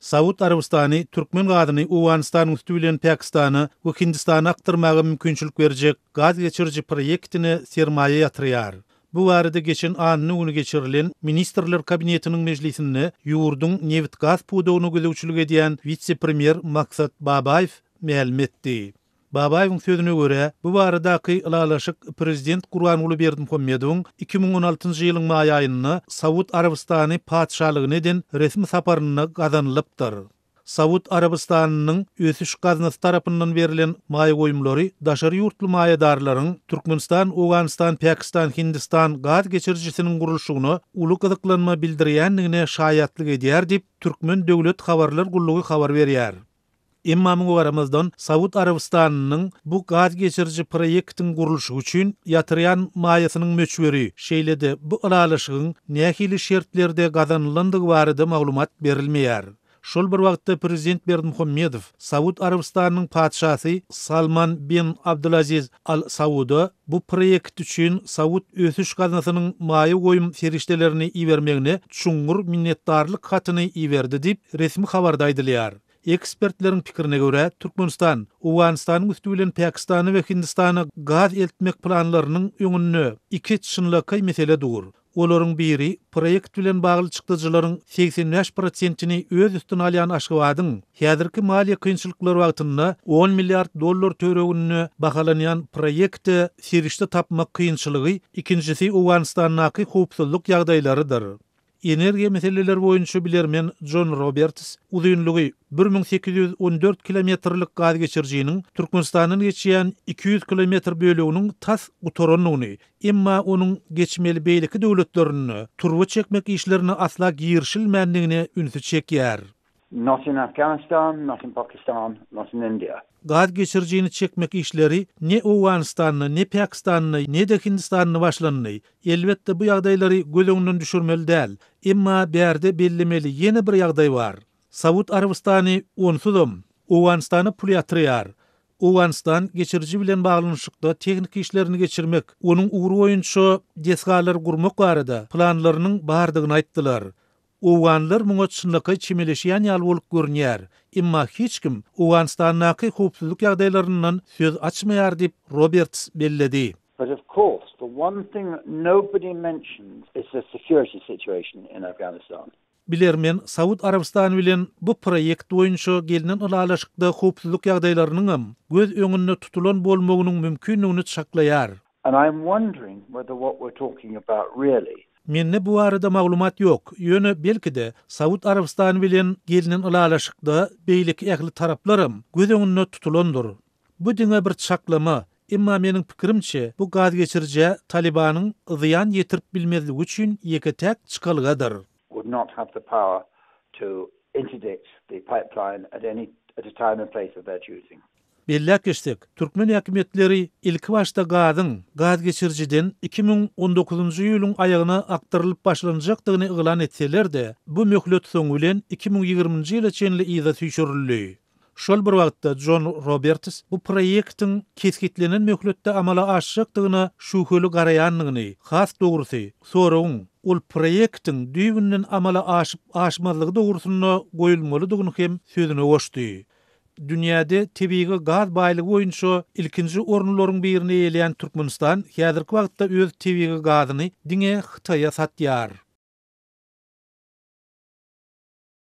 Saud Arabystany türkmen gazyny Owganystanyň üsti bilen Pakistana we Hindistana akdyrmaga mümkinçilik berjek gaz geçiriji proýektine sermaýa ýatyrýar. Bu barada geçen anna güni geçirilen Ministrler Kabinetiniň mejlisinde ýurduň nebit-gaz pudagyna gözegçilik edýän wise-premýer Maksat Babaýew mälim etdi. Babaýewiň sözüne görä, bu baradaky ylalaşyk prezident Gurbanguly Berdimuhamedowyň 2016-njy ýylyň maý aýynda Saud Arabystany Patyşalygyna eden resmi saparynda gazanylypdyr. Saud Arabystanynyň Ösüş gaznasy tarapyndan berlen maýa goýumlary daşary ýurtly maýadarlaryň Türkmenistan, Owganystan, Pakistan, Hindistan gaz geçirijisiniň gurluşygyna uly gyzyklanma bildirýändigine şaýatlyk edýär diýip, Türkmen döwlet habarlar gullugy habar berýär. Emma muňa garamazdan, Saud Arabystanynyň bu gaz geçiriji proýektiň gurluşygy üçin ýatyrýan maýasynyň möçberi, şeýle-de bu ylalaşygyň nähili şertlerde gazanylandygy barada maglumat berilmeýär. Şol bir wagtda prezident Berdimuhamedow Saud Arabystanynyň patyşasy Salman bin Abdulaziz Al Sauda bu proýekt üçin Saud ösüş gaznasynyň maýa goýum serişdelerini ibermegine çuňňur minnetdarlyk hatyny iberdi diýip, resmi habarda aýdylýar. Ekspertleriň pikirine görä, Türkmenistan Owganystanyň üsti bilen Pakistana we Hindistana gaz eltmek planlarynyň öňünde iki çynlakaý mesele dur. Olaryň biri, proýekt bilen bagly çykdajylaryň 85 prosentini öz üstüne alýan Aşgabadyň häzirki maliýe kynçylyklary wagtynda on milliard dollar töwereginde bahalanýan proýekte serişde tapmak kynçylygy, ikinjisi Owganystandaky howpsuzlyk ýagdaýlarydyr. Energiýa meseleleri boýunça bilermen Jon Roberts uzynlygy 1814 kilometrlik gaz geçirijiniň Türkmenistandan geçýän 200 kilometr böleginiň tas gutarandygyny, emma onuň geçmeli beýleki döwletlerinde turba çekmek işlerine asla girişilmändigine ünsi çekýär. Not in Afghanistan, not in Pakistan, not in India. Gaz geçirijini çekmek işleri ne Owganystanda, ne Pakistanda, ne-de Hindistanda başlandy. Elbetde, bu ýagdaýlary göz öňünden düşürmeli däl. Emma bärde bellemeli ýene bir ýagdaý bar. Saud Arabystany onsuzam Owganystana pul ýatyrýar. Owganystan geçiriji bilen baglanyşykda tehniki işlerini geçirmek, onuň ugry boýunça desgalary gurmak barada planlarynyň bardygyny aýtdylar. Owganlar muňa çynlakaý çemeleşýän ýaly bolup görünýär, emma hiç kim Owganystandaky howpsuzlyk ýagdaýlaryndan söz açmaýar diýip, Roberts belledi. But of course the one thing that nobody mentions is the security situation in Afghanistan. Bilermen Saud Arabystany bilen bu proýekt boýunça gelnen ylalaşykda howpsuzlyk ýagdaýlarynyňam göz öňünde tutulan bolmagynyň mümkindigini çaklaýar. And I am wondering whether what we're talking about really. Mende bu barada maglumat ýok, ýöne belki-de, Saud Arabystany bilen gelnen ylalaşykda beýleki ähli taraplaram göz öňünde tutulandyr. Bu diňe bir çaklama, emma meniň pikirimçe, bu gazgeçirijä Talybanyň zyýan ýetirip bilmezligi üçin ýeke-täk çykalgadyr. Would not have the power to interdict the pipeline at any at a time and place of their choosing. Belläp geçsek, türkmen häkimiýetleri ilkibaşda gazyň gazgeçirijiden 2019-njy ýylyň aýagyna akdyrylyp başlanjakdygyny yglan etseler-de, bu möhlet soňy bilen 2020-nji ýyla çenli yza süýşürildi. Şol bir wagtda Jon Roberts bu proýektiň kesgitlenen möhletde amala aşjakdygyna şübheli garaýandygyny, has dogrusy, soragyň ol proýektiň düýbünden amala aşyp-aşmazlygy dogrusynda goýulmalydygyny hem sözüne goşdy. Dünýäde tebigy gaz baýlygy boýunça ilkinji orunlaryň birini eýeleýän Türkmenistan häzirki wagtda öz tebigy gazyny diňe Hytaýa satýar.